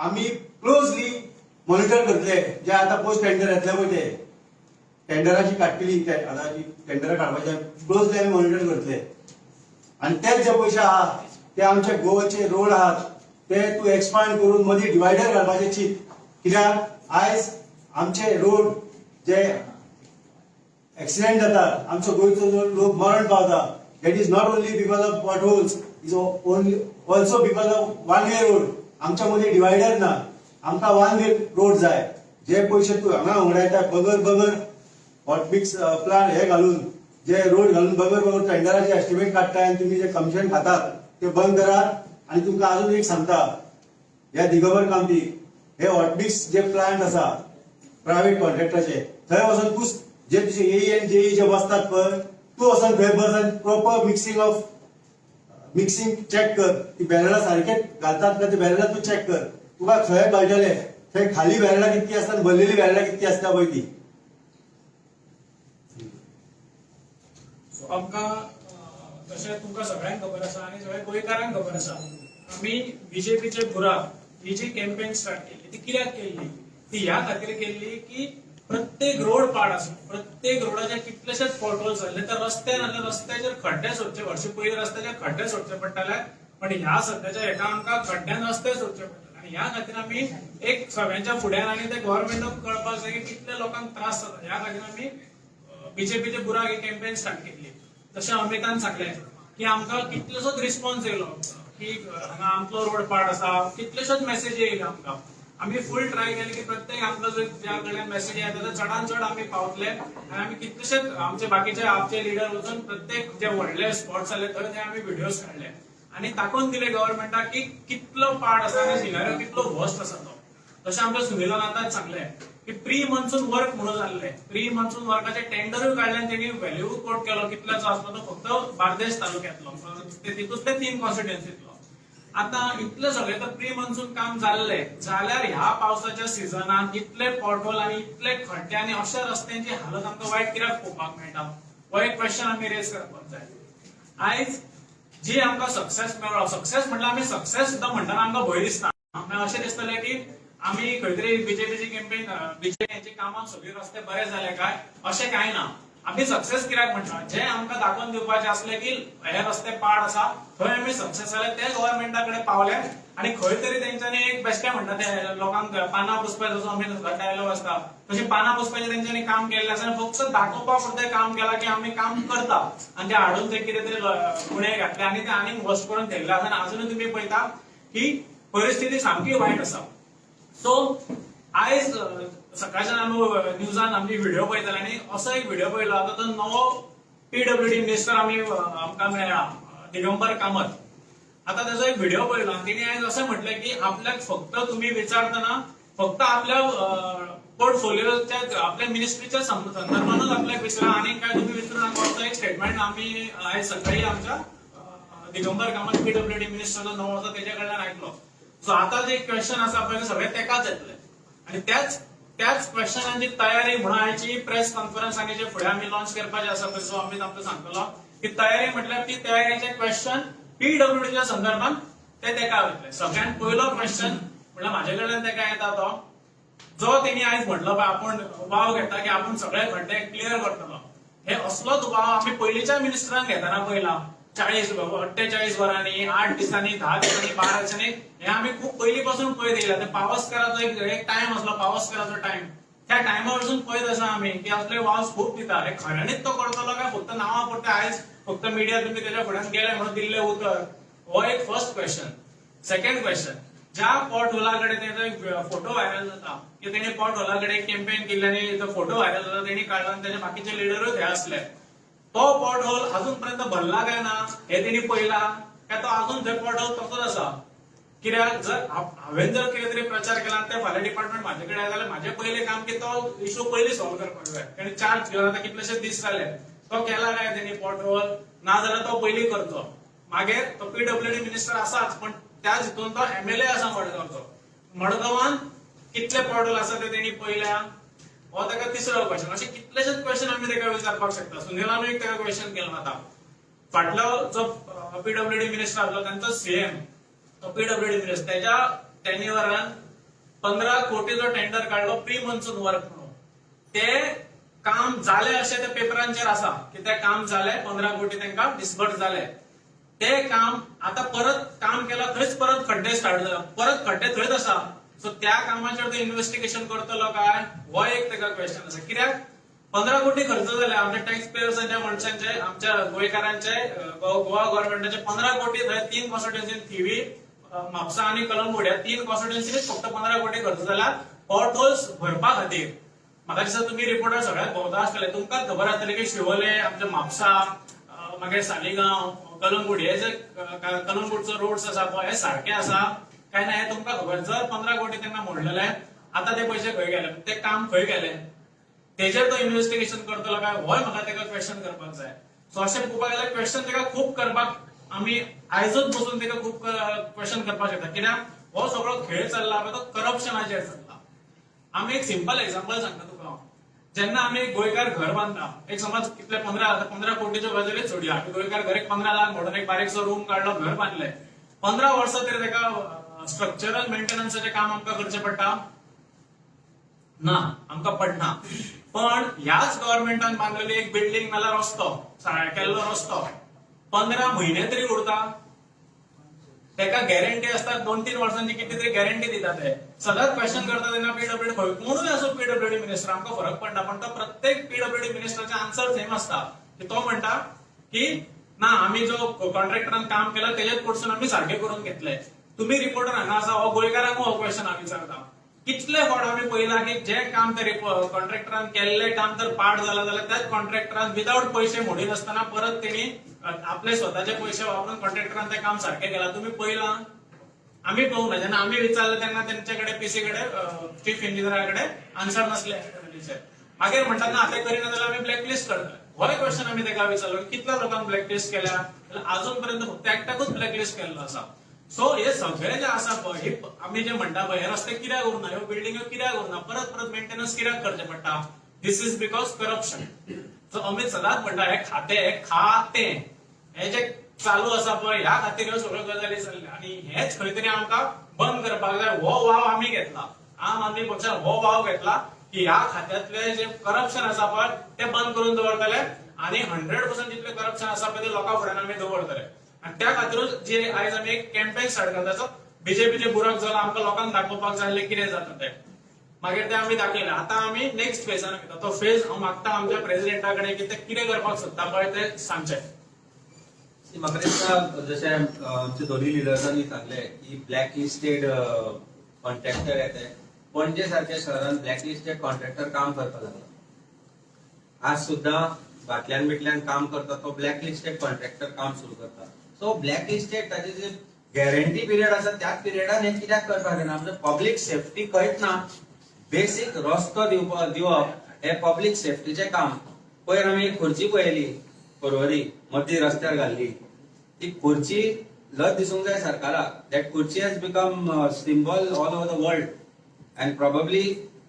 आमी closely monitor करतले. जे आतां पोस्ट टेंडर येतले पळय, ते टेंडराची काडटली, आतां जी टेंडरां काडपाचे, क्लोजली आमी मॉनिटर करतले. आनी तेच जे पयशे आहा ते आमचे गोवाचे रोड आहात ते तूं एक्सपांड करून मदीं डिवायडर घालपाचे चीत, कित्याक आयज आमचे रोड जे एक्सिडेंट जातात, आमचो गोंयचो जो लोक मरण पावता, that is not only because of potholes, is only also because of one way road. आमच्या मदीं डिवायडर ना. आमकां वन वे रोड जाय. जे पयशे तूं हांगा हुंगडायता, बगर बगर हॉटमिक्स प्लांट हे घालून, जे रोड घालून, बगर बगर टेंडराचे एस्टिमेट काडटाय आनी तुमी जे कमिशन खातात ते बंद करात. आनी तुमकां अजून एक सांगता, ह्या दिगंबर कामती हे हॉटमिक्स जे प्लांट आसा प्रायव्हेट कॉन्ट्रॅक्टराचे, थंय वचून तूं जे तुजे एई आनी जेई जे बसतात पळय, तूं वचून थंय बस आनी proper mixing of mixing check कर. ती बॅरलां सारकेच घालतात का, ते बॅरलां तूं चॅक कर. तुका खंय कळटलें थंय खाली बॅरलां कितकी आसता आनी भरलेली बॅरलां कितकी आसता पळय ती. सो आमकां तशें तुमकां सगळ्यांक खबर आसा आनी सगळ्या गोंयकारांक खबर आसा, आमी बीजेपीचे बुराक ही जी कॅम्पेन स्टार्ट केल्ली ती कित्याक केल्ली? ती ह्या खातीर केल्ली की प्रत्येक रोड पाड आसा, प्रत्येक रोडाचे कितलेशेच पोटहोल्स जाल्ले. तर रस्ते नाल्यार रस्त्याचेर खड्डे सोदचे, वर्षे पयलीं रस्त्याचेर खड्डे सोदचे पडटाले, पण ह्या सद्याच्या हेका आमकां खड्ड्यान रस्ते सोदचे पडटाले. आनी ह्या खातीर आमी एक सगळ्यांच्या फुड्यान आनी ते गव्हर्मेंटाक कळपाक जाय की कितले लोकांक त्रास जाता. ह्या खातीर आमी बीजेपीचे बुराक ही कॅम्पेन स्टार्ट केल्ली. तशें अमितान सांगलें की आमकां कितलोसोच रिस्पॉन्स येयलो की हांगा आमचो रोड पाड आसा. कितलेशोच मेसेजी येयल्यो आमकां. आमी फूल ट्राय केले की प्रत्येक आमकां जर ज्या कडल्यान मेसेजी येता ते चडान चड आमी पावतले. आनी आमी कितलेशेच आमचे बाकीचे आमचे लिडर वचून प्रत्येक जे व्हडले स्पॉट्स जाले थंय ते आमी व्हिडियोज काडले आनी दाखोवन दिले गव्हर्मेंटाक की कितलो पाड आसा आनी सिनारियो कितलो वर्स्ट आसा तो. तशें आमच्या सुनिलान आतांच सांगलें की प्री मॉन्सून वर्क म्हणून जाल्ले, प्री मॉन्सून वर्काचे टेंडरूय काडले आनी तेणी व्हॅल्यू कोट केलो कितल्याचो आसलो तो, फक्त बार्देश तालुक्यातलो, ते तितूंतले तीन कॉन्स्टिट्युएन्सीतलो. आता इतलें सगळें तर प्री मॉन्सून काम जाल्लें जाल्यार ह्या पावसाच्या सिजनात इतले पोटहोल आनी इतले खड्डे आनी अशा रस्त्यांची हालत आमकां वायट कित्याक पळोवपाक मेळटा, हो एक क्वेश्चन आमी रेज करपाक जाय. आयज जी आमकां सक्सेस मेळ्ळो, सक्सेस म्हटल्यार आमी सक्सेस सुद्दां म्हणटना आमकां भंय दिसता. आमकां अशें दिसतलें की आमी खंय तरी बीजेपीची कॅम्पेन, बीजेपीच्या कामाक सगळे रस्ते बरे जाले काय, अशें कांय ना. आमी सक्सेस कित्याक म्हणटा? जे आमकां दाखोवन दिवपाचें आसलें की हे रस्ते पाड आसा, थंय आमी सक्सेस जाले, ते गव्हर्मेंटा कडेन पावले आनी खंय तरी तेंच्यांनी एक बेश्टें म्हणटा ते लोकांक पानां पुसपाचो जसो आमी डायलॉग आसता, तशी पानां पुसपाचें तेंच्यांनी काम केल्लें आसा आनी फक्त दाखोवपा पुरतें काम केलां की आमी काम करता. आनी ते हाडून ते कितें तरी गुणे घातले आनी ते आनीक वर्स्ट करून थेयल्ले आसा. आनी अजुनूय तुमी पळयता की परिस्थिती सामकी वायट आसा. सो आयज सकाळच्यान आमी न्यूजान आमची व्हिडिओ पळयताले आनी असो एक व्हिडिओ पळयलो. आतां तो नवो पीडब्ल्यूडी मिनिस्टर आमी आमकां मेळ्ळा, दिगंबर कामत. आता त्याचो एक व्हिडिओ पळयलो आनी तेणी आयज अशें म्हटलें की आपल्याक फक्त तुमी विचारतना फक्त आपल्या पोर्टफोलिओच्या, आपल्या मिनिस्ट्रीच्या संदर्भानूच आपल्याक विचारा आनी काय तुमी विचारू नाका, असो एक स्टेटमेंट आमी आयज सकाळी आमच्या दिगंबर कामत, पीडब्ल्यूडी मिनिस्टर जो नवो आसा, तेच्या कडल्यान आयकलो. सो आता जे क्वेश्चन आसा पळय, ते सगळे तेकाच येतले आनी त्याच त्याच क्वेश्चनांची तयारी म्हणून आयची प्रेस कॉन्फरन्स आनी जे फुडें आमी लॉन्च करपाचे आसा पळय, सो आमी आमकां सांगतलो की तयारी म्हटल्यार ती तयारीचे क्वेश्चन पीडब्ल्यूडीच्या संदर्भात ते तेका वयतले. सगळ्यात पयलो क्वेश्चन म्हटल्यार म्हाजे कडल्यान तेका येता तो जो तेणी आयज म्हटलो पळय, आपूण वाव घेता की आपूण सगळे खड्डे क्लियर करतलो. हे असलोच वाव आमी पयलींच्या मिनिस्टरांक घेतना पळयला. 40 48 वरांनी, 8 दिसांनी, 10 दिसांनी, 12 दिसांनी, हे आमी खूब पयलीं पासून पळयत येयला. ते पावसकाराचो एक टायम आसलो, पावसकाराचो टायम, त्या टायमा पासून पळयत आसा आमी की असले वाव खूब दिता. हे खऱ्यांनीच तो करतलो काय फक्त नांवा पुरते आयज फक्त मिडिया तुमी त्याच्या फुड्यान गेले म्हणून दिल्लें उतर, हो एक फर्स्ट क्वेश्चन. सेकंड क्वेश्चन, ज्या पॉट होला कडेन तेजो एक फोटो व्हायरल जाता की तेणी पॉट होला कडेन कॅम्पेन केल्ली आनी तो फोटो व्हायरल जाता, तेणी काडला आनी तेजे बाकीचे लिडरूच हे आसले, तो पॉट होल अजून पर्यंत भरला काय ना हे तेणी पळयला काय तो अजून थंय पॉट होल तसोच आसा? कित्याक जर हांवें जर कितें तरी प्रचार केला आनी ते फाल्यां डिपार्टमेंट म्हाजे कडेन जाल्यार म्हाजें पयलें काम की तो इशू पयलीं सॉल्व करपाक जाय. तेणी चार्ज घेवन आतां कितलेशे दीस जाले. तो केला काय तेणी पॉट होल, ना जाल्यार तो पयलीं करचो. मागीर तो पीडब्ल्यूडी मिनिस्टर आसाच, पण त्याच हितून तो एमएलए आसा मडगांवचो. मडगांवान कितले पॉट होल आसा ते तेणी पळयल्या? हो ताका तिसरो क्वेश्चन. अशे कितलेशेच क्वेश्चन आमी ताका विचारपाक शकता. सुनिलानूय एक ताका क्वेश्चन केलो. आतां फाटलो जो पीडब्ल्यूडी मिनिस्टर आसलो, तांचो सीएम, तो पीडब्ल्यूडी मिनिस्टर, त्याच्या टेन्युअरान 15 कोटीचो टेंडर काडलो प्री मॉन्सून वर्क म्हणून. ते काम जाले अशें त्या पेपरांचेर आसा की ते काम जाले, 15 कोटी तांकां डिस्बर्स जाले. ते काम आता परत काम केला, थंयच परत खड्डे स्टार्ट जाले, परत खड्डे थंयच आसा. सो त्या कामाचेर तो इन्व्हेस्टिगेशन करतलो काय, हो एक ताका क्वेश्चन आसा. कित्याक 15 कोटी खर्च जाले आमच्या टॅक्स पेयर्सांच्या मनशांचे, आमच्या गोंयकारांचे, गोवा गव्हर्नमेंटाचे 15 कोटी. थंय तीन कॉन्स्टिट्युन्सी, थिवी, म्हापसा आनी कलंगूट, ह्या तीन कॉन्स्टिट्युन्सीनीच फक्त 15 कोटी खर्च जाला पॉट होल्स भरपा खातीर. म्हाका दिसता तुमी रिपोर्टर सगळ्याक भोंवता आसतले, तुमकांच खबर आसतले की शिवोले, आमच्या म्हापसा, मागीर सालिगांव, कलंगूट, हे जे कलंगूटचो रोड्स आसा पळय, हे सारके आसा काय ना हे तुमकां खबर. जर 15 कोटी तांकां मोडलेले, आतां ते पयशे खंय गेले, ते काम खंय गेले, तेजेर तो इन्व्हेस्टिगेशन करतलो काय, होय म्हाका ताका क्वेश्चन करपाक जाय. सो अशें पळोवपाक गेल्यार क्वेश्चन ताका खूब करपाक, आमी आयजूच बसून ताका खूब क्वेश्चन करपाक शकता, कित्याक हो सगळो खेळ चल्ला पळय तो करप्शनाचेर चल्ला. आमी एक सिंपल एक्झाम्पल सांगता तुका हांव. जेन्ना आमी एक गोंयकार घर बांदता, एक समज कितले 15, आतां 15 कोटीच्यो गजाली सोडया, आमी गोंयकार घर एक 15 लाख म्हणून एक बारीकसो रूम काडलो, घर बांदले, 15 वर्सां तरी ताका स्ट्रक्चरल मेंटेनन्साचें काम आमकां करचें पडटा ना? आमकां पडना. पण ह्याच गव्हर्मेंटान बांदलेली एक बिल्डिंग नाल्यार रस्तो, केल्लो रस्तो 15 म्हयने तरी उरता? तेका गॅरंटी असता 2-3 वर्सांची, किती तरी गॅरंटी दिता ते. सदांच क्वेश्चन करता तेन्ना पीडब्ल्यूडी, कोणूय असो पीडब्ल्यूडी मिनिस्टर, आमकां फरक पडना, पण तो प्रत्येक पीडब्ल्यूडी मिनिस्टराचे आन्सर सेम आसता की तो म्हणटा की ना, आमी जो कॉन्ट्रॅक्टरान काम केला तेजेच कडसून आमी सारकें करून घेतले. तुम्ही रिपोर्टर हांगा आसा, हो गोंयकारांक हो क्वेश्चन हांव विचारता. कितले फावट आमी पळयला की जे काम ते कॉन्ट्रॅक्टरान केल्लें काम तर पाड जाला जाल्यार त्याच कॉन्ट्रॅक्टरान विदाउट पयशे मोडिनासतना परत तेणी आपले स्वताचे पयशे वापरून कॉन्ट्रॅक्टरान ते काम सारकें केलां. तुमी पळयलां? आमी पळोवंक ना. जेन्ना आमी विचारलें तेन्ना तेंचे कडेन, पीसी कडेन, चीफ इंजिनियरा कडेन आन्सर नासले तेचेर. मागीर म्हणटात ना, ते करिना जाल्यार आमी ब्लॅकलिस्ट करतले. होय क्वेश्चन आमी ताका विचारलो, कितल्या लोकांक ब्लॅकलिस्ट केल्या? जाल्यार अजून पर्यंत फक्त एकट्याकूच ब्लॅकलिस्ट केल्लो आसा. सो हे सगळे जे आसा पळय, हे आमी जे म्हणटा पळय, हे रस्ते कित्याक उरना, ह्यो बिल्डिंग्यो कित्याक उरना, परत परत मेंटेनन्स कित्याक करचें पडटा, this is because corruption. So Amit सदांच म्हणटा, हे खाते, हे खाते, हे जे चालू आसा पळय, ह्या खातीर ह्यो सगळ्यो गजाली चल्ल्या आणि हेच खंय तरी आमकां बंद करपाक जाय. हो वाव आमी घेतला, आम आदमी पक्षान हो वाव घेतला की ह्या खात्यांतले जे करप्शन आसा पळय ते बंद करून दवरतले आणि 100% जितले करप्शन आसा पळय ते लोकां फुड्यान आमी दवरतले. आणि त्या खातीरूच जे आयज आमी एक कॅम्पेन स्टार्ट करता. सो बीजेपीचे बुराक जाला, आमकां लोकांक दाखोवपाक जाय आसलें कितें जाता तें. मागीर ते आमी दाखयलें. आतां आमी नेक्स्ट फेजान वयता. तो फेज हांव मागता आमच्या प्रेसिडेंटा कडेन की ते कितें करपाक सोदता पळय ते सांगचे. म्हाका दिसता, जशें आमच्या दोन्ही लिडर्सांनी सांगलें की ब्लॅक लिस्टेड कॉन्ट्रॅक्टर येते. पणजे सारख्या शहरान ब्लॅक लिस्टेड कॉन्ट्रॅक्टर काम करपाक लागला. आज सुद्धा बाटल्यान बिटल्यान काम करता तो ब्लॅक लिस्टेड कॉन्ट्रॅक्टर काम सुरू करता. सो ब्लॅक लिस्टेड ताचे जे गॅरंटी पिरियड आसा त्याच पिरियडान हे कित्याक करपाक जायना? आमचे पब्लीक सेफ्टी खंयच ना. बेसीक रस्तो दिवपा दिवप हे पब्लीक सेफ्टीचें काम. पयर आमी एक खुर्ची पळयली, परवरी मदीं रस्त्यार घाल्ली. ती खुर्ची लज दिसूंक जाय सरकाराक. That खुर्ची has become symbol all over the world and probably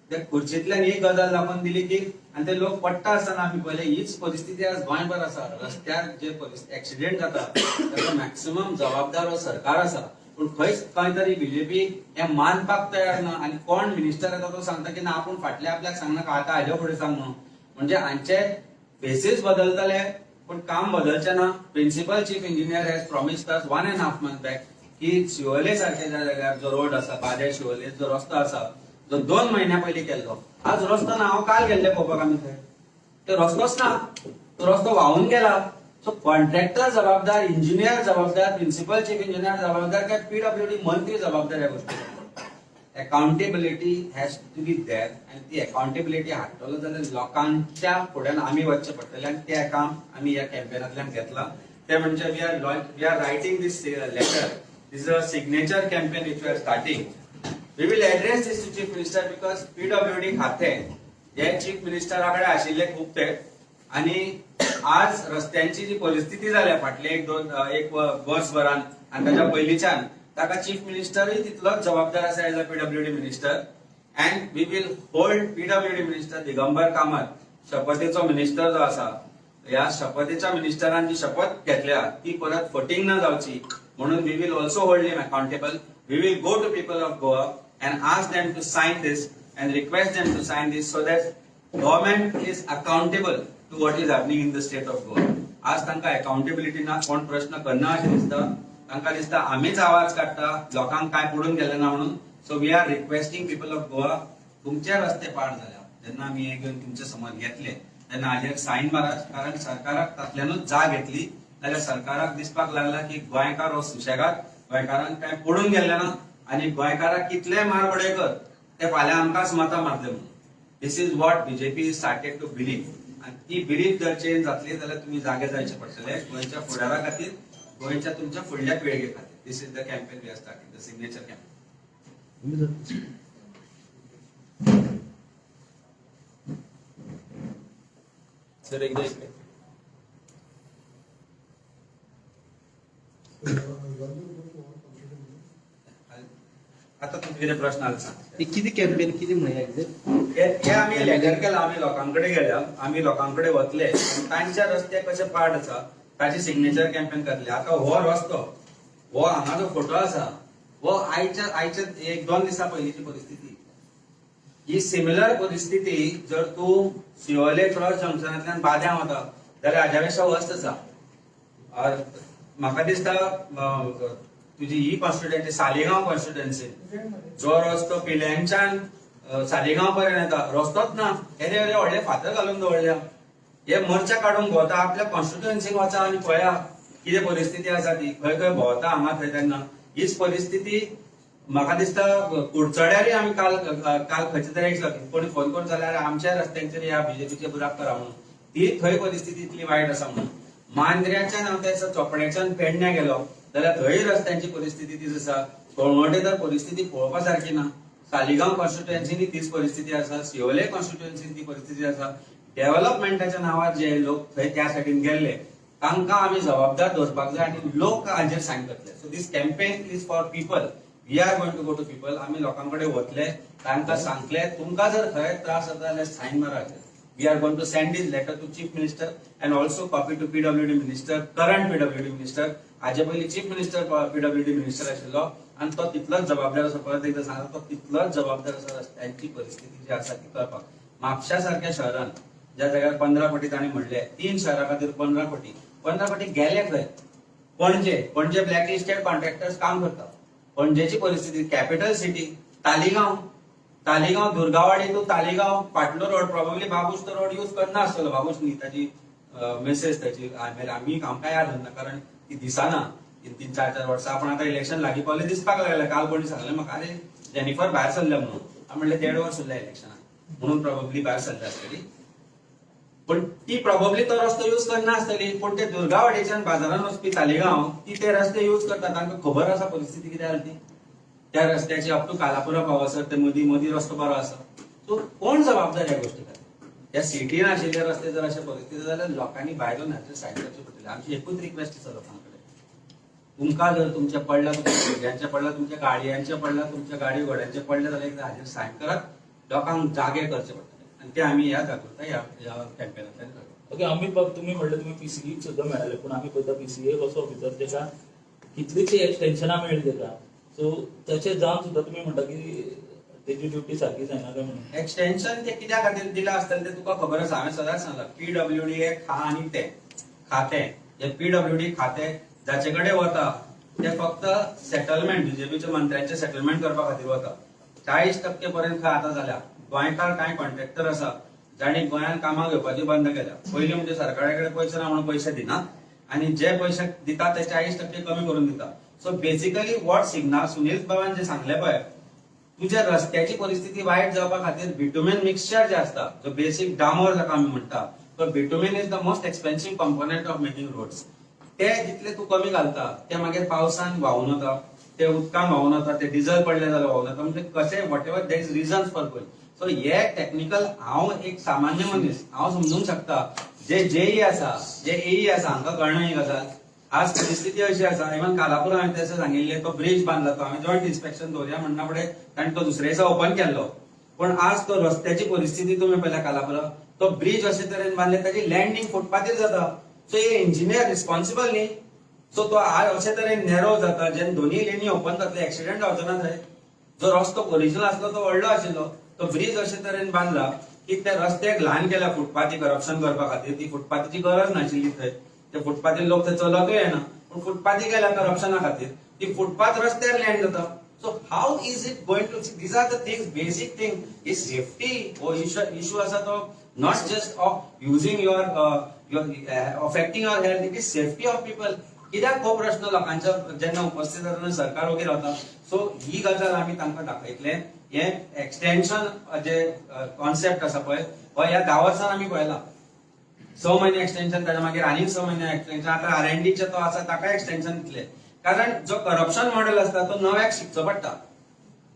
त्या खुर्चींतल्यान एक गजाल दाखोवन दिली की आनी ते लोक पडटा आसतना आमी पळयले. हीच परिस्थिती आज गोंयभर आसा. रस्त्यार जे एक्सिडेंट जाता ताका मॅक्सिमम जबाबदार हो सरकार आसा. पूण खंयच खंय तरी बीजेपी हे मानपाक तयार ना आनी कोण मिनिस्टर येता तो सांगता की ना, आपूण फाटले आपल्याक सांगनाका, आतां हाज्या फुडें सांग न्हू. म्हणजे हांचे फेसीस बदलतले पूण काम बदलचें ना. Principal Chief Engineer has promised us one and half month back की शिवोले सारख्या ज्या जाग्यार जो रोड आसा, बादे शिवोले जो रस्तो आसा, जो 2 म्हयन्या पयलीं केल्लो, आज रस्तो ना. हांव काल गेल्ले पळोवपाक आमी थंय, ते रस्तोच ना, तो रस्तो व्हांवून गेला. सो कॉन्ट्रॅक्टर जबाबदार, इंजिनियर जबाबदार, प्रिन्सिपल चीफ इंजिनियर जबाबदार, काय पीडब्ल्यूडी मंत्री जबाबदार ह्या गोष्टी? Accountability has to be there आनी ती अकाउंटेबिलिटी हाडटलो जाल्यार लोकांच्या फुड्यान आमी वचचें पडटलें आनी तें काम आमी ह्या कॅम्पेनांतल्यान घेतलां. ते म्हणजे we are writing this letter. This is a signature campaign which we are starting. We will address this to Chief Minister because PWD खाते हे चीफ मिनिस्टरा कडेन आशिल्ले खूब ते आनी आज रस्त्यांची जी परिस्थिती जाल्या फाटले एक दोन एक वर्सभरान आनी ताच्या पयलींच्यान, ताका चीफ मिनिस्टरूय तितलोच जबाबदार आसा as a PWD minister, and we will hold PWD Minister Digambar Kamat. शपथेचो मिनिस्टर जो आसा, ह्या शपथेच्या मिनिस्टरान जी शपथ घेतल्या ती परत फटींग न जावची म्हणून we will also hold him accountable. We will go to people of Goa. and ask them to sign this and request them to sign this so that government is accountable to what is happening in the state of Goa. आज तांकां accountability ना, कोण प्रश्न करना अशें दिसता. तांकां दिसता आमीच आवाज काडटा, लोकांक कांय पडून गेलें ना म्हणून. So we are requesting people of Goa, तुमचे रस्ते पाड जाल्या जेन्ना आमी हे घेवन तुमचे समोर घेतले तेन्ना हाजेर सायन मारात, कारण सरकाराक तातल्यानूच जाग येतली. जाल्यार सरकाराक दिसपाक लागला की गोंयकार हो सुशेगाद, गोंयकारांक कांय पडून गेल्लें ना आनी गोंयकाराक कितलेय मार बडय कर ते फाल्यां आमकांच मतां मारतले म्हणून. This is what BJP started to believe. आनी ती बिलीफ जर चेंज जातली जाल्यार तुमी जागे जायचे पडटले गोंयच्या फुडारा खातीर, गोंयच्या तुमच्या फुडल्या पिळगे खातीर. This is the campaign we are starting, the signature campaign. Sir एकदा इकडे. आता तुमचे कितें प्रश्न आसा सांग. हे किती कॅम्पेन किती म्हणूया एक्झॅक्ट? हे आमी लेटर केला, आमी लोकां कडेन गेल्या, आमी लोकां कडेन वतले आनी तांच्या रस्ते कशे पाड आसा ताची सिग्नेचर कॅम्पेन करतले. आतां हो रस्तो, हो हांगा जो फोटो आसा हो आयच्या आयच्या एक दोन दिसां पयलींची परिस्थिती. ही सिमिलर परिस्थिती जर तूं शिवोले क्रॉस जंक्शनांतल्यान बाद्यां वता जाल्यार हाज्या पेक्षा वस्त आसा. म्हाका दिसता तुजी ही कॉन्स्टिट्युएन्सी सालिगांव कॉन्स्टिट्युएन्सी जो रस्तो पिळ्यांच्यान सालिगांव पर्यंत येता रस्तोच ना, येदे येदे व्हडले फातर घालून दवरल्या. हे मोर्चा काडूंक भोंवता, आपल्या कॉन्स्टिट्युएन्सीक वचा आनी पळया कितें परिस्थिती आसा ती, खंय खंय भोंवता हांगा थंय. तेन्ना हीच परिस्थिती म्हाका दिसता कुडचड्यारय आमी काल काल खंयचे तरी एक कोणी फोन करून जाल्यार आमच्या रस्त्यांचेर ह्या बीजेपीचे बुराक करा म्हणून, ती थंय परिस्थिती इतली वायट आसा म्हणून. मांद्र्याच्यान हांव त्या दिसा चोपड्याच्यान पेडण्या गेलो जाल्यार थंय रस्त्यांची परिस्थिती तीच आसा. कळंगटे तर परिस्थिती पळोवपा सारकी ना. सालिगांव कॉन्स्टिट्युएन्सीनी तीच परिस्थिती आसा, शिवोले कॉन्स्टिट्युएन्सीन ती परिस्थिती आसा. डेव्हलपमेंटाच्या नांवार जे लोक थंय त्या सायडीन गेल्ले तांकां आमी जबाबदार दवरपाक जाय आनी लोक हाजेर सायन करतले. So this campaign is for people. We are going to go to people. आमी लोकां कडेन वतले, तांकां सांगतले तुमकां जर खंय त्रास जाता जाल्यार sign मारात. We are going to send this letter to Chief Minister and also copy to PWD Minister, current PWD Minister. हाजे पयलीं चीफ मिनिस्टर पीडब्ल्यूडी मिनिस्टर आशिल्लो आनी तो तितलोच जबाबदार आसा. परत एकदां सांगता, तो तितलोच जबाबदार आसा रस्त्यांची परिस्थिती जी आसा ती करपाक. म्हापशा सारक्या शहरान ज्या जाग्यार 15 कोटी तांणी म्हणले, तीन शहरा खातीर 15 कोटी, 15 कोटी गेले खंय? Panaji, Panaji black listed contractors काम करता. पणजेची परिस्थिती, capital city, Taleigao, Taleigao Durgawadi to Taleigao फाटलो रोड प्रॉबेबली बाबूश तो रोड यूज करना आसतलो. बाबूश न्ही, ताजी मेसेज ताची आमी आमकां याद उरना कारण ती दिसना तीन तीन चार चार वर्सां. आपण आतां इलेक्शन लागीं पावलें दिसपाक लागलें. काल कोणी सांगलें म्हाका, अरे जेनिफर भायर सरल्या म्हणून. हांवें म्हणलें देड वर्स उरल्या इलेक्शनाक म्हणून प्रॉबेबली भायर सरल्या आसतली. पण ती प्रॉबेबली तो रस्तो यूज करना आसतली. पूण ते दुर्गावाडीच्यान बाजारान वचपी तालिगांव ती ते रस्ते यूज करतात. तांकां खबर आसा परिस्थिती कितें आसा ती त्या रस्त्याची. अप टू कालापुरा पावसर ते मदीं मदीं रस्तो बरो आसा. सो कोण जबाबदार ह्या गोष्टी खातीर? ह्या सिटीन आशिल्ले रस्ते जर अशे परिस्थिती जाल्यार लोकांनी भायर येवन हाचेर सायन करचे पडटले. आमची एकूच रिक्वेस्ट आसा लोकां कडेन, तुमकां जर तुमचें पडलां, तुमच्या भुरग्यांचें पडलां, तुमच्या गाडयांचें पडलां, तुमच्या गाडी घोड्यांचें पडलें जाल्यार एकदां हाजेर सायन करात. लोकांक जागे करचे पडटले आनी ते आमी ह्या जागृताय ह्या ह्या कॅम्पेनांतल्यान करता. ओके अमित बाब, तुम्ही म्हणले तुम्ही पीसीए सुद्धा मेळाले, पूण आमी पळयता पीसीए कसो ऑफिसर तेका कितलीशी एक्सटेन्शनां मेळ्ळी तेका. सो तशें जावन सुद्धा तुमी म्हणटा की तेजी ड्युटी सारकी जायना काय म्हणून. एक्सटेन्शन ते कित्या खातीर दिलां आसतलें तें तुका खबर आसा. हांवें सदांच सांगलां, पीडब्ल्यूडी हे खा आनी ते खातें, हे पीडब्ल्यूडी खातें जाचे कडेन वता ते फक्त सेटलमेंट, बीजेपीच्या मंत्र्यांचे सेटलमेंट करपा खातीर वता. 40% पर्यंत खंय आतां जाल्या. गोंयकार कांय कॉन्ट्रॅक्टर आसा जांणी गोंयांत कामां घेवपाची बंद केल्या. पयलीं म्हणजे सरकारा कडेन पयशे ना म्हणून पयशे दिना आनी जे पयशे दिता ते 40% कमी करून दिता. So basically what signal Sunil बाबान जे सांगले पळय, तुझ्या रस्त्याची परिस्थिती वायट जावपा खातीर बिटुमेन मिक्सचर जे आसता, जो बेसीक डामर जाका आमी म्हणटा, तो bitumen is the most expensive component of making roads. ते जितले तूं कमी घालता ते मागीर पावसान व्हांवून वता, ते उदकान व्हांवून वता, ते डिझल पडले जाल्यार व्हांवून वता. म्हणजे कशें, whatever, there is reasons for going. So हे टॅक्निकल हांव एक सामान्य मनीस हांव समजूंक शकता. जे जेई आसा, जे एई आसा, हांकां कळना ही गजाल. आज परिस्थिती अशी आसा, इवन कालापूर हांवें तशें सांगिल्लें, तो ब्रिज बांदला तो हांवें जॉयंट इन्स्पेक्शन दवरया म्हणना फुडें ताणें तो दुसरे दिसा ओपन केल्लो. पण आज तो रस्त्याची परिस्थिती तुमी पळयल्या कालापुरा, तो ब्रिज अशे तरेन बांदले ताची लँडींग फुटपाथीर जाता. सो हे इंजिनियर रिस्पॉन्सिबल न्ही. सो तो आज अशे तरेन नॅरो जाता जेन्ना दोन्ही लेनी ओपन जातले, एक्सिडंट जावचो ना थंय. जो रस्तो ओरिजिनल आसलो तो व्हडलो आशिल्लो. तो ब्रीज अशे तरेन बांदला की त्या रस्त्याक ल्हान केला फुटपाथी करप्शन करपा खातीर. ती फुटपाथीची गरज नाशिल्ली थंय, ते फुटपाथीर लोक थंय चलतूय येना, पूण फुटपाथी केल्या करप्शना खातीर. ती फुटपाथ रस्त्यार लँड जाता. So how is it going to, these are the things, basic thing is safety. हो इश्यू आसा तो not just of using your affecting your health, it is safety of people. कित्याक हो प्रश्न लोकांच्या जेन्ना उपस्थित जाता तेन्ना सरकार वगैरे रावता. सो ही गजाल आमी तांकां दाखयतले. हे एक्सटेन्शन जे कॉन्सेप्ट आसा पळय, हो ह्या 10 वर्सान आमी पळयला. 6 महिने एक्सटेन्शन, ताच्या मागीर आनीक 6 महिने एक्सटेन्शन. आतां आर एन डीचे तो आसा ताका एक्सटेन्शन दितले, कारण जो करप्शन मॉडेल आसता तो नव्याक शिकचो पडटा.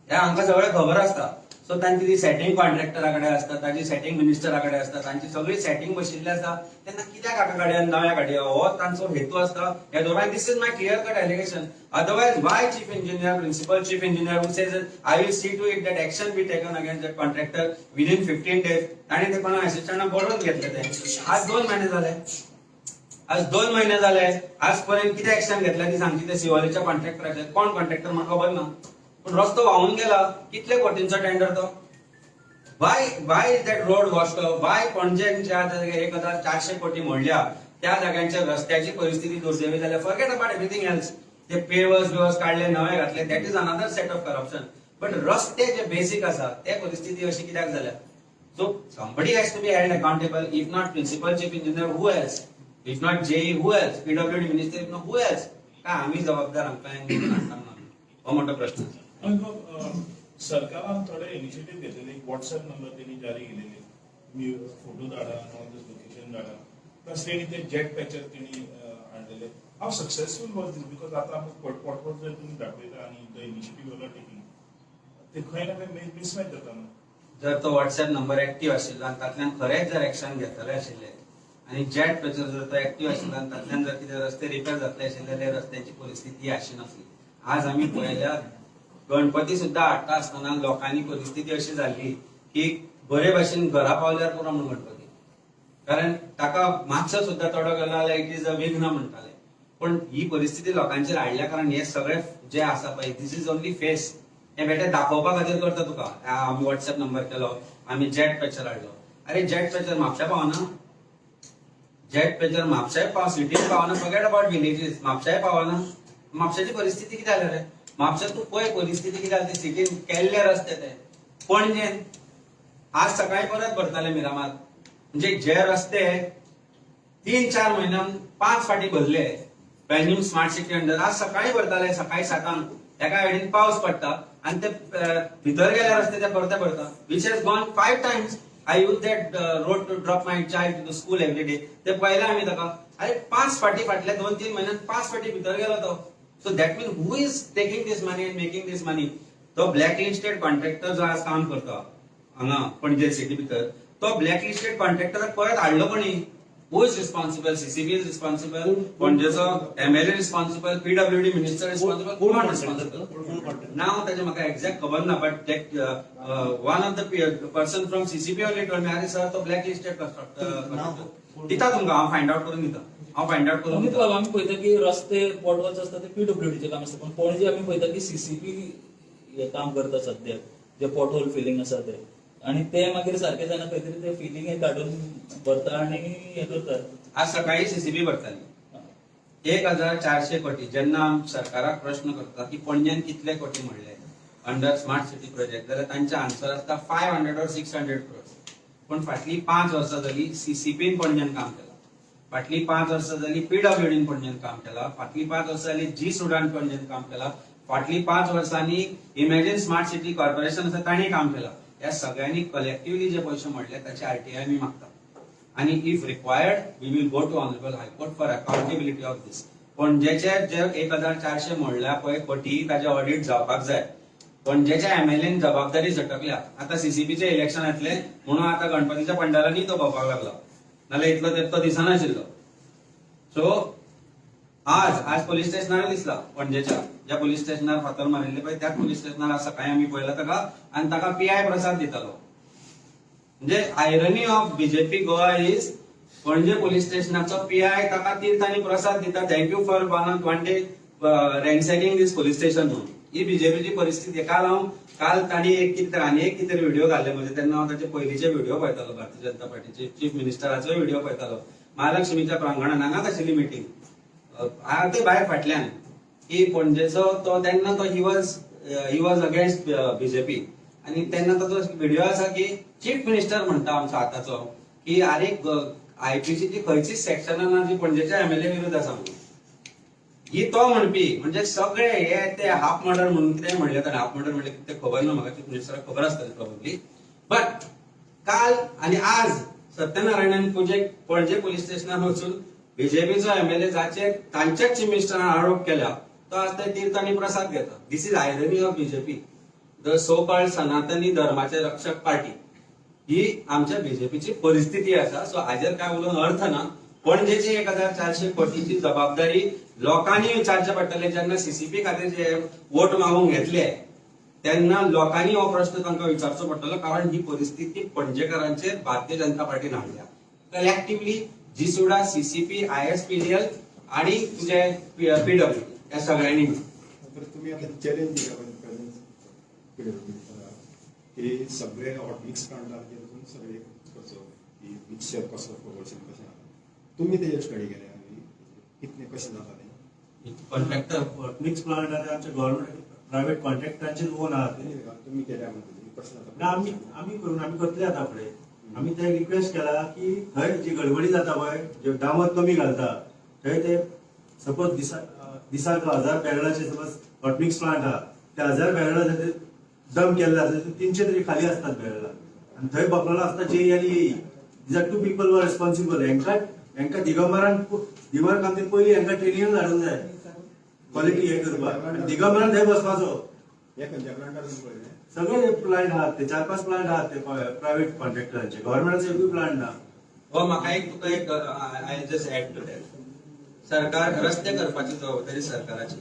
हे हांकां सगळें खबर आसता. सो तांची ती सेटिंग कॉन्ट्रॅक्टरा कडेन आसता, ताची सेटिंग मिनिस्टरा कडेन आसता, तांची सगळी सेटिंग बशिल्ली आसता. तेन्ना कित्याक हाका गाडयेन नव्या गाडयो, हो तांचो हेतू आसता. ह्या दरम्यान this is my clear cut allegation. Otherwise why chief engineer, principal chief engineer who says, "I will see to it that action be taken against that contractor within 15 days"? ताणें ते कोणा असिस्टंटाक बरोवन घेतले ते. आज 2 महिने झाले, आज 2 महिने झाले, आजपर्यंत किती ऍक्शन घेतल्या ती सांगची. ते शिवोलेच्या कॉन्ट्रॅक्टराचे कोण कॉन्ट्रॅक्टर म्हाका खबर ना, पण रस्तो व्हांवून गेला. कितले कोटींचो टेंडर तो? Why is that road washed? Why Panaji ज्या जाग्यार 1400 कोटी मोडल्या त्या जाग्यांच्या रस्त्याची परिस्थिती दुर्दैवी जाल्या? Forget about everything else. ते पेवर्स बिवर्स काडले, नवे घातले, that is another set of corruption, but रस्ते जे बेसिक आसा ते परिस्थिती अशी कित्याक जाल्या? So somebody has to be held accountable. If not principal chief engineer, who else? If not JE, who else? PWD minister, if not, who else? काय आम्ही जबाबदार आमकां निवडून हाडटा म्हणून हो मोठो प्रश्न आसा. आनी सरकारान थोडे इनिशिएटीव घेतलेले. एक व्हॉट्सएप नंबर तेणी जारी केलेले, तुमी फोटो धाडा, ऑल दीस लोकेशन धाडा. प्लस तेणी ते जेट पॅचर तेणी हाडलेले. How successful was this? Because आतां आमकां पोटहोल जर तुमी दाखयता आनी the initiative are taking, ते खंय ना खंय मिसमॅच जाता न्हू. जर तो व्हॉट्सएप नंबर ऍक्टिव्ह आशिल्लो आनी तातल्यान खरेंच जर एक्शन घेतले आशिल्ले आनी जेट पॅचर जर तो ऍक्टिव्ह आशिल्लो आनी तातल्यान जर कितें रस्ते रिपेर जातले आशिल्ले जाल्यार रस्त्याची परिस्थिती अशी नासली. आज आमी पळयल्यार गणपती सुद्दां हाडटा आसतना लोकांनी परिस्थिती अशी जाल्ली की बरे भाशेन घरा पावल्यार पुरो म्हणून गणपती, कारण ताका मातसो सुद्दां तोडो गेलो जाल्यार it is a विघ्न म्हणटाले. पण ही परिस्थिती लोकांचेर हाडल्या, कारण हे सगळे जे आसा पळय, this is only face. हे बेटे दाखोवपा खातीर करता तुका. आमी व्हॉट्सएप नंबर केलो, आमी जेट पॅचर हाडलो. अरे, जेट पॅचर म्हापशा पावना. जेट पॅचर म्हापशाय पाव, सिटीन पावना, forget about villages. म्हापशाय पावना. म्हापशाची परिस्थिती कितें जाल्या रे? म्हापशा तूं पळय परिस्थिती कितें जाल्या ती. सिटीन केल्ले रस्ते ते. पणजेन आज सकाळी परत भरताले मिरामार. म्हणजे जे रस्ते 3-4 म्हयन्यान पांच फाटी भरले पेंजीम स्मार्ट सिटी अंडर, आज सकाळी भरताले, सकाळी 7 एका सायडीन पावस पडटा आनी ते भितर गेल्या रस्ते ते परते भरता, which has gone five times. I use that road to drop my child to the school every day. ते पळयले आमी ताका. अरे, पांच फाटी, फाटल्या 2-3 म्हयन्यान पांच फाटी भितर गेलो तो. So that mean who is taking this money and making this money? तो ब्लॅक लिस्टेड कॉन्ट्रॅक्टर जो आज काम करता हांगा पणजे सिटी भितर, तो ब्लॅक लिस्टेड कॉन्ट्रॅक्टराक परत हाडलो कोणी? Who is responsible? CCP is responsible, पणजेचो MLA responsible, PWD minister responsible, कोण रिस्पॉन्सिबल? नाव ताजें म्हाका एक्झॅक्ट खबर ना, but one of the person from CCP only told me, "अरे सर, तो ब्लॅक लिस्टेड कॉन्ट्रॅक्टर." दिता तुमकां हांव, फायंड आउट करून दिता हांव, फायंड आउट करून अमित दिता. बाबा, आमी पळयता की रस्ते पोटहोल्स आसता ते पीडब्ल्यूडीचे काम आसता, पण पणजे आमी पळयता की सीसीपी हे काम करता सद्याक, जे पोटहोल फिलिंग आसा ते, आणि ते मागीर सारखे जायना, खंय तरी ते फिलिंग हे काडून भरता आणि हे करतात. आज सकाळी सीसीपी भरताली 1400 कोटी. जेन्ना आम सरकाराक प्रश्न करता की पणजेन कितले कोटी म्हणले अंडर स्मार्ट सिटी प्रोजेक्ट, जाल्यार तांचे आन्सर आसता 500 or 600 crores. पण फाटली 5 वर्सां जाली सीसीपीन पणजेन काम केलां, फाटली 5 वर्सां जाली पीडब्ल्यूडीन पणजेन काम केलां, फाटली 5 वर्सां जाली जी सुडान पणजेन काम केलां, फाटली 5 वर्सांनी इमॅजिन स्मार्ट सिटी कॉर्पोरेशन आसा तांणी काम केलां. ह्या सगळ्यांनी कलेक्टिवली जे पयशे म्हणले ताचे आरटीआय आमी मागता आणि if required we will go to honourable High Court for accountability of this. पणजेचे जे 1400 म्हणल्या पळय कोटी, ताजे ऑडिट जावपाक जाय. पणजेच्या एमएलएन जबाबदारी झटकल्या. आता सीसीपीचे इलेक्शन येतले म्हणून आता गणपतीच्या पंडालांनी तो भोंवपाक लागला, नाल्यार इतलो तेप तो दिसनाशिल्लो. सो आज आज पोलीस स्टेशनार दिसला. पणजेच्या ज्या पोलीस स्टेशनार फातर मारिल्ले पळय, त्याच पोलीस स्टेशनार आज सकाळी आमी पळयला ताका आनी ताका पीआय प्रसाद दितालो. म्हणजे irony of BJP Goa is Panaji police स्टेशनाचो पीआय ताका तीर्थ आनी प्रसाद दिता, "Thank you for one one day ransacking this police station" म्हणून. ही बीजेपीची परिस्थिती. काल हांव, काल तांणी एक कितें तरी आनी एक कितें तरी व्हिडिओ घाल्ले म्हणजे, तेन्ना हांव ताचे पयलींचे व्हिडिओ पळयतालो, भारतीय जनता पार्टीचे चीफ मिनिस्टराचोय व्हिडिओ पळयतालो. महालक्ष्मीच्या प्रांगणान हांगाच आशिल्ली मिटींग. ते भायर फाटल्यान की पणजेचो तो तेन्ना तो he was against BJP आणि तेन्ना ताचो व्हिडिओ आसा की चीफ मिनिस्टर म्हणटा आमचो आतांचो की आरे, आयपीसीची खंयचीच सेक्शनां ना जी पणजेच्या एमएलए विरुद्ध आसा म्हणून. ही तो म्हणपी म्हणजे सगळे हे ते हाफ मर्डर म्हणून कितें म्हणले ताणें. हाफ मर्डर म्हणले कितें खबर ना म्हाका, चीफ मिनिस्टराक खबर आसतलें प्रोबेबली. बट काल आणि आज सत्यनारायणान पुजे पणजे पोलीस स्टेशनार वचून बीजेपीचो एमएलए जाचे तांच्याच चीफ मिनिस्टरान आरोप केला, तो आज ते तीर्थ आणि प्रसाद घेता. This is irony of BJP, the so called सनातनी धर्माचे रक्षक पार्टी. ही आमच्या बीजेपीची परिस्थिती आसा. सो हाजेर काय उलोवन अर्थ ना. पणजेची 1400 कोटीची जबाबदारी लोकांनी विचारचे पडटले. जेन्ना सीसीपी खातीर जे वोट मागूंक घेतले तेन्ना लोकांनी हो प्रश्न तांकां विचारचो पडटलो, कारण ही परिस्थिती पणजेकारांचेर भारतीय जनता पार्टीन हाडल्या कलेक्टिवली. जीसुडा, सीसीपी, आयएसपीडीएल आणि तुझे पीडब्ल्यू, या सगळ्यांनी मिळून. तर तुम्ही आता चॅलेंज दिला प्रेझेंट पीडब्ल्यू की सगळे हॉटमिक्स प्लांटाचेर वचून सर्वे करचो की मिक्सचर कसो, प्रोपोर्शन कशें आसा. तुमी तेजेर स्टडी केल्या कितले, कशें जाता तें? कॉन्ट्रॅक्टर. मिक्स प्लांट आहा ते आमच्या गव्हर्मेंट प्रायव्हेट कॉन्ट्रॅक्टरांचेर ओन आहा ते. तुमी केल्या म्हणटली कशें जाता? ना, आमी आमी करून आमी करतले आतां फुडें. आमी ते रिक्वेस्ट केला की थंय जी गडबडी जाता पळय, जे डामर कमी घालता थंय, ते सपोज दिसाक 1000 बॅरलाचे सपोज हॉटमिक्स प्लांट आहा, ते 1000 बॅरलाचे ते डंप केल्ले आसा, ते 300 तरी खाली असतात बॅरला आनी थंय बसलेलो आसता जेई आनी एई. These are two people are responsible. हेंकां हेंकां दिगंबरान, दिगंबर कामतीन पयलीं हेंकां ट्रेनिंग धाडूंक जाय क्वॉलिटी हे करपाक आनी दिगंबरान थंय बसपाचो. हे खंयच्या प्लांटार तुमी पळयलें? सगळे प्लांट आहात ते, चार पाच प्लांट आहात ते प्रायव्हेट कॉन्ट्रॅक्टरांचे. गव्हर्नमेंटाचे एकूय प्लांट ना. हो, म्हाका एक तुका एक, I just add to that. सरकार रस्ते करपाची जबाबदारी सरकाराची,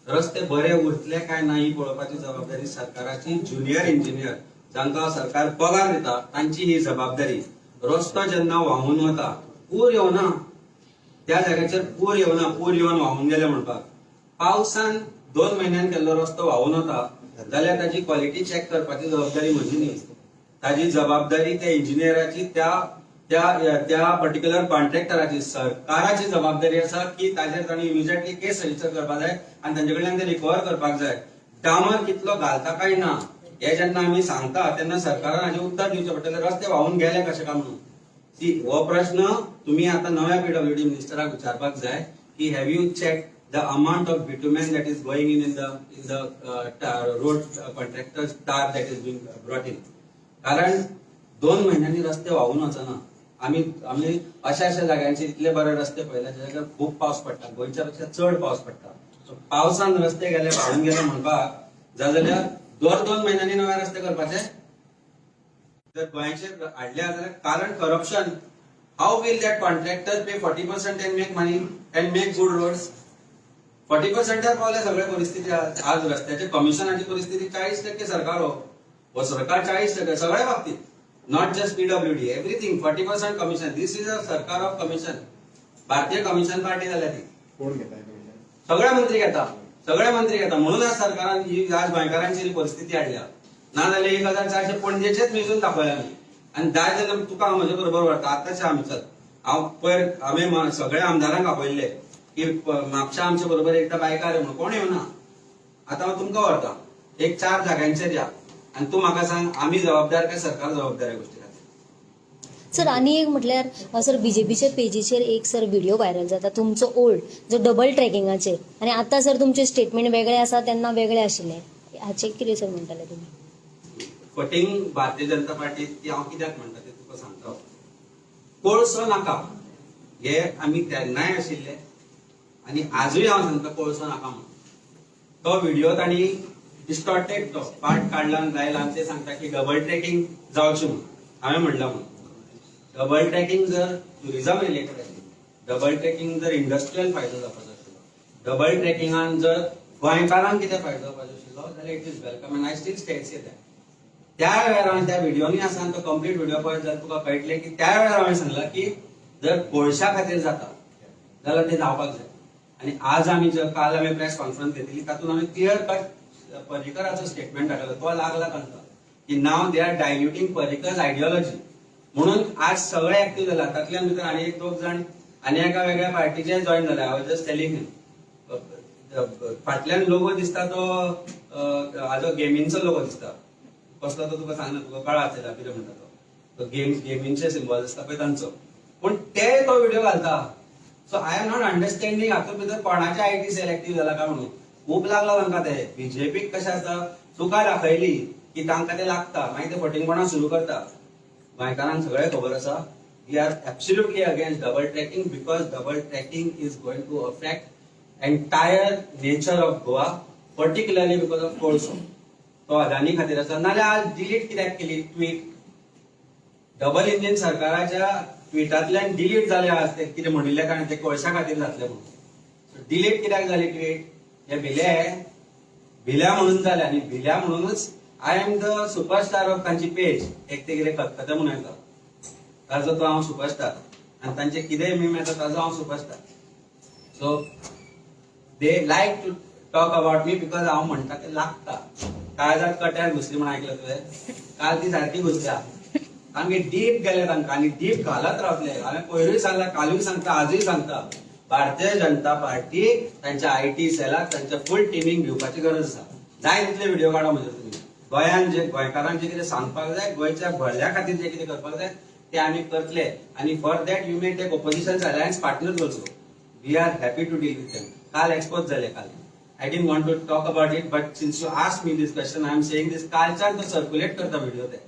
रस्ते बरे उरतले काय ना ही पळोवपाची जबाबदारी सरकाराची. ज्युनियर इंजिनियर जांकां सरकार पगार दिता तांची ही जबाबदारी. रस्तो जेन्ना व्हांवून वता, पूर येवना, त्या जाग्याचेर पूर येवना, पूर येवन व्हांवून गेले म्हणपाक, पावसान 2 म्हयन्यान केल्लो रस्तो व्हांवून वता जाल्यार ताची क्वॉलिटी चॅक करपाची जबाबदारी म्हजी न्ही. ताजी जबाबदारी त्या इंजिनियराची, त्या त्या त्या पर्टिक्युलर कॉन्ट्रॅक्टराची. सरकाराची जबाबदारी आसा की ताजेर तांणी इमिजिएटली केस रजिस्टर करपाक जाय आनी तांचे कडल्यान ते रिकवर करपाक जाय. डामर कितलो घालता काय ना हे जेन्ना आमी सांगता तेन्ना सरकारान हाजें उत्तर दिवचें पडटलें, रस्ते व्हांवून गेले कशे काय म्हणून. सी, हो प्रश्न तुम्ही आता नव्या पीडब्ल्यूडी मिनिस्टराक विचारपाक जाय की have you check the amount of bitumen that is going in the road contractor tar that is being brought in? कारण 2 म्हयन्यांनी रस्ते व्हांवून वचना. आमी आमी अशा अशा जाग्यांचे इतले बरे रस्ते पळयले ज्या जाग्यार खूब पावस पडटा, गोंयच्या पेक्षा चड पावस पडटा. सो पावसान रस्ते गेले, व्हांवून गेले म्हणपाक जाय जाल्यार दर 2 म्हयन्यांनी नवे रस्ते करपाचे जर गोंयाचेर हाडले जाल्यार, कारण corruption. How will that contractor pay 40% and make money and make good roads? 40 पर्सेंटार पावले सगळे परिस्थिती आज. आज रस्त्याचे कमिशनाची परिस्थिती 40% सरकार, हो हो सरकार 40% सगळ्या बाबतीत, not just PWD, everything 40% commission. This is a सरकार ऑफ कमिशन. भारतीय कमिशन पार्टी जाल्या ती. कोण घेता हे कमिशन? सगळे मंत्री घेता, सगळे मंत्री घेता. म्हणून आज सरकारान ही आज गोंयकारांची ही परिस्थिती हाडल्या. ना जाल्यार 1400 पणजेचेच मेजून दाखयल्या आमी. आनी जाय जाल्यार तुका हांव म्हजे बरोबर व्हरता आतांचे आमी. चल, हांव पयर हांवें सगळ्या आमदारांक आपयल्ले की म्हापशा आमचे बरोबर एकदां बायकार म्हणून, कोण येवना. आतां हांव तुमकां व्हरता, एक चार जाग्यांचेर या आनी तूं म्हाका सांग, आमी जबाबदार काय सरकार जबाबदार ह्या गोश्टी खातीर? सर, आनी एक म्हटल्यार सर, बीजेपीच्या पेजीचेर एक सर व्हिडिओ व्हायरल जाता तुमचो ओल्ड, जो डबल ट्रॅकिंगाचेर, आनी आतां सर तुमचे स्टेटमेंट वेगळे आसा, तेन्ना वेगळे आशिल्ले. हाचेर कितें सर म्हणटाले तुमी? फटींग भारतीय जनता पार्टी ती हांव कित्याक म्हणटा ते तुका सांगता. कोळसो नाका हे आमी तेन्नाय आशिल्ले आनी आजूय हांव सांगता, कोळसो नाका म्हणून. तो व्हिडिओ तांणी डिस्टॉर्टेड तो पार्ट काडला आनी लायला आनी ते सांगता की डबल ट्रॅकिंग जावची म्हणून हांवें म्हणलां म्हणून. डबल ट्रॅकिंग जर ट्युरिझम रिलेटेड आशिल्लें, डबल ट्रॅकिंग जर इंडस्ट्रियल फायदो जावपाचो आशिल्लो, डबल ट्रॅकिंगान जर गोंयकारांक कितें फायदो जावपाचो आशिल्लो जाल्यार it is welcome and I still stand say that. त्या वेळार हांवें त्या व्हिडिओनी आसा आनी तो कंप्लीट व्हिडिओ पळयत जाल्यार तुका कळटलें की त्या वेळार हांवें सांगलां की जर कोळशा खातीर जाता जाल्यार ते जावपाक जाय. आनी आज आमी जर काल आमी प्रेस कॉन्फरन्स घेतली, तातूंत आमी क्लियर कट पर्रीकराचो स्टेटमेंट दाखयलो तो लागला तांकां की now they are diluting Parrikar's ideology. म्हणून आज सगळे एक्टीव जाला. तातल्यान भितर आनी एक दोग जाण आनी एका वेगळ्या पार्टीचे जॉईन जाले. हांव जस्ट टेलिंग हिम, फाटल्यान लोगो दिसता तो हाजो गेमींचो लोगो दिसता. कसलो तो तुका सांगना, तुका कळा आसतलें कितें म्हणटा तो. गेम गेमींचे सिम्बॉल आसता पळय तांचो, पूण ते तो व्हिडिओ घालता. So I am not understanding हातूंत भितर कोणाचे I T sell active जाला काय म्हणून. खूब लागला तांकां ते. बीजेपीक कशें आसता, चुका दाखयली की तांकां ते लागता, मागीर ते फटींगपणां सुरू करता. गोंयकारांक सगळें खबर आसा. We are absolutely against double tracking because double tracking is going to affect entire nature of Goa, particularly because of कोळसो. तो अदानी खातीर आसा. नाल्यार आज डिलीट कित्याक केली ट्वीट? डबल इंजिन सरकाराच्या ट्विटांतल्यान डिलीट जाले आज ते कितें म्हणिल्ले कारण ते कोळशा खातीर जातले म्हणून. डिलीट कित्याक जाली ट्वीट? हे भिले भिल्या म्हणून जाले आनी भिल्या म्हणूनच I am the superstar of तांची पेज. एक ते कितें खतखतें म्हणून येता ताजो तो हांव सुपरस्टार आनी तांचे कितेंय मीम येता ताजो हांव superstar. So they like to talk about me because हांव म्हणटा ते लागता. काळजात कट्यार घुसली म्हणून ऐकलं तुवें? काल ती सारकी घुसल्या, सामकी डीप गेले तांकां आनी डीप घालत रावतले. हांवें पयरूय सांगला, कालूय सांगता, आजूय सांगता, भारतीय जनता पार्टी तांच्या I T सेलाक, तांच्या फूल टिमीक भिवपाची गरज आसा. जाय तितले व्हिडिओ काडा म्हणजे तुमी. गोंयान जे गोंयकारांक जे कितें सांगपाक जाय, गोंयच्या भल्या खातीर जे कितें करपाक जाय ते आमी करतले. आनी for that you may take opposition alliance partners also. We are happy to deal with them. काल एक्सपोज जाले काल. I didn't want to talk about it, but since you asked me this question, I am saying this. कालच्यान तो circulate करता video ते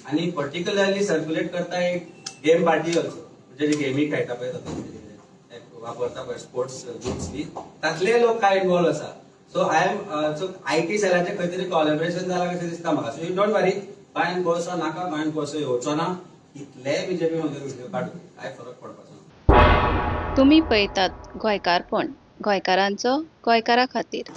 आणि particularly circulate करता एक game party also, म्हणजे जे गेमी खेळटा पळय तातूंत कितें कितें वापरता पळय स्पोर्ट्स ग्रुप्स बी, तातले लोक काय इन्वॉल्व आसा. So I am so IT सेलाचे खंय तरी कॉलेबरेशन जाला कशें दिसता म्हाका. सो you don't वरी, गोंयान कोळसो नाका, गोंयान कोळसो येवचो ना. इतले बीजेपी मध्ये व्हिडिओ काडू, काय फरक पडपाचो ना. तुमी पळयतात गोंयकारपण, गोंयकारांचो गोंयकारा खातीर.